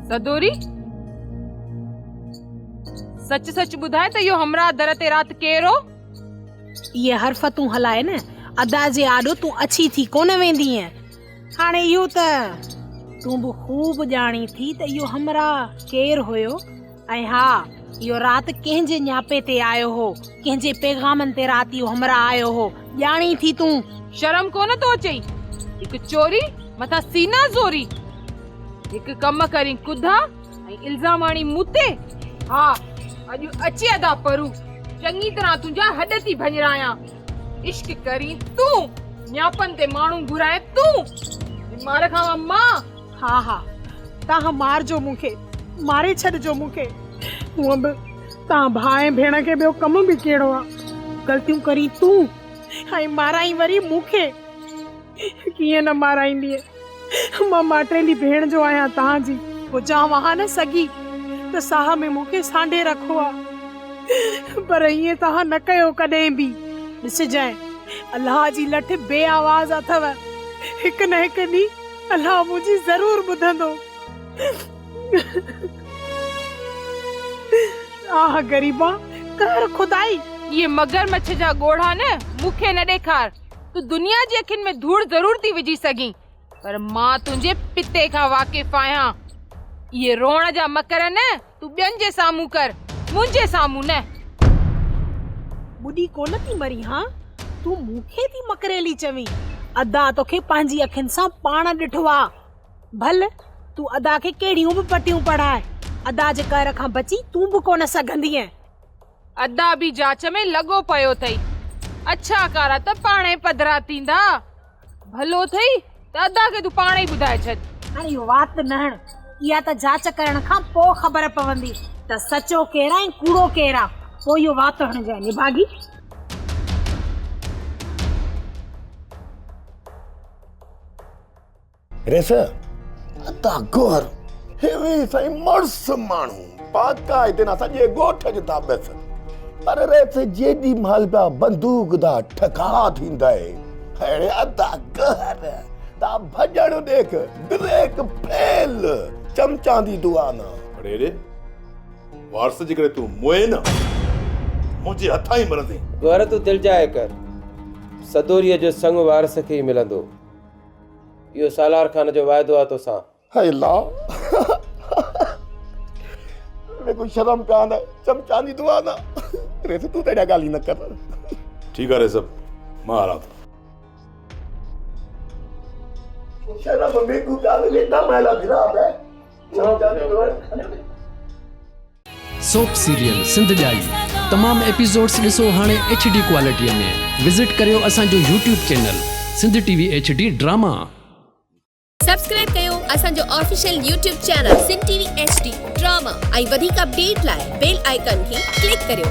سدوري، سچ سچ ٻڌاء ته اهو همراهه در تي رات ڪير هو؟ اهي حرفتون هلائي نه ادا جي آڏو تون اڇي ٿي ڪونه ويندينء. هاڻي اهو ته تون به خوب ڄاڻين ٿي ته اهو همراهه ڪير هيو ۽ ها اهو رات ڪنهن جي نياپي تي آيو هو، ڪنهن جي پيغامن تي رات اهو همراهه آيو هو، ڄاڻين ٿي تون. شرم ڪونه ٿو اچئي، هڪ چوري مٿان سينا زوري، هڪ ڪم ڪرين ڪڌا ۽ الزام آڻين مون تي، ها اڄ اچي ادا پرو، چڱي طرح تنهنجا هڏ ٿي ڀڃرايان. عشق ڪرين تون، نياپن تي ماڻهو گهرائين تون، ۽ مار کاوان مان. ها ها تان مارجو مون کي، ماري ڇڏجو مون کي. هونء به تان ڀاء ۽ ڀيڻ کي ٻيو ڪم به ڪهڙو آ. غلطيون ڪرين تون ۽ مارائين وري مون کي. ڪيئن نه مارائيندينء، مان ماٽيلي ڀيڻ جو آهيان تان جي. هجان ها نه سگهي ته ساهه ۾ مون کي سانڍي رکو ها، پر ائين توهان نه ڪيو ڪڏهن به. ڏسجانء، الله جي لٺ بي آواز اٿئو، هڪ نه هڪ ڏينهن الله منهنجي ضرور ٻڌندو. آه غريبا، قهر خدائي! اهي مگرمڇ جا ڳوڙها نه مون کي نه ڏيکار. تون دنيا جي اکين ۾ ڌوڙ ضرور ٿي وجهي سگهين، پر مان تنهنجي پتي کان واقف آهيان. اهي روئڻ جا مڪر نه تون ٻين جي سامهون ڪر، منهنجي سامهون نه. ٻڏي ڪونه ٿي مرين ها، تون مون کي ٿي مڪريلي چوين. ادا توکي پنهنجي اکين سان پاڻ ڏٺو آ. ڀل تون ادا کي ڪهڙيون به پٽيون پڙهاء، ادا جي قهر کان بچي تون به ڪونه سگهندينء. ادا به جاچ ۾ لڳو پيو اٿئي. اڇا ڪارا ته پاڻهي پڌرا ٿيندا. ڀلو اٿئي ته ادا کي تون پاڻ ئي ٻڌائي ڇڏ. هاڻي اهو وات نه هڻ. اها ته جاچ ڪرڻ کان پوء خبر پوندي ته سچو ڪير آ ۽ ڪوڙو ڪير آ. پوء اهو وات هڻجانء نڀاڳي. ريس، ادا گوهر، هيوي سائين مڙس ماڻهو، باقاعدي نا سڄي ڳوٺ جي ٿا ٻس. پر ريس جيڏي مهل پيا بندوق دا ٺڪاء ٿيندا اي، اڙي ادا گوهر دا ڀڄڻ ڏيک، بريڪ فيل، چمچان the دعا نا. اڙي اڙي، وارث جيڪڏهن تون موئين نه، منهنجي هٿان ئي مرندين. گوهر تون دلجاء ڪر، سدوريء جو سڱ وارث کي ئي ملندو. اهو سالار خان جو واعدو آ توسان. هاء الله ميڪو شرم پيا آندا چمچان جي دعا نه ريس تون ته اهڙا ڳالهيون نه ڪر. ٺيڪ آ ريس مان هلان ٿو. شرم ميڪو پيا آندا ويندا مهلا ڀرا پيا. سوپ سيريل سنڌ ڄائي تمام ايپيسوڊس ڏسو هاڻي ايڇ ڊي ڪوالٽي ۾ وزٽ ڪريو اسان جو YouTube channel Sindh T V H D drama. Subscribe ڪيو اسان جو official YouTube channel Sindh T V H D drama ۽ وڌيڪ اپڊيٽ لاء بيل آئيڪان کي ڪلڪ ڪريو.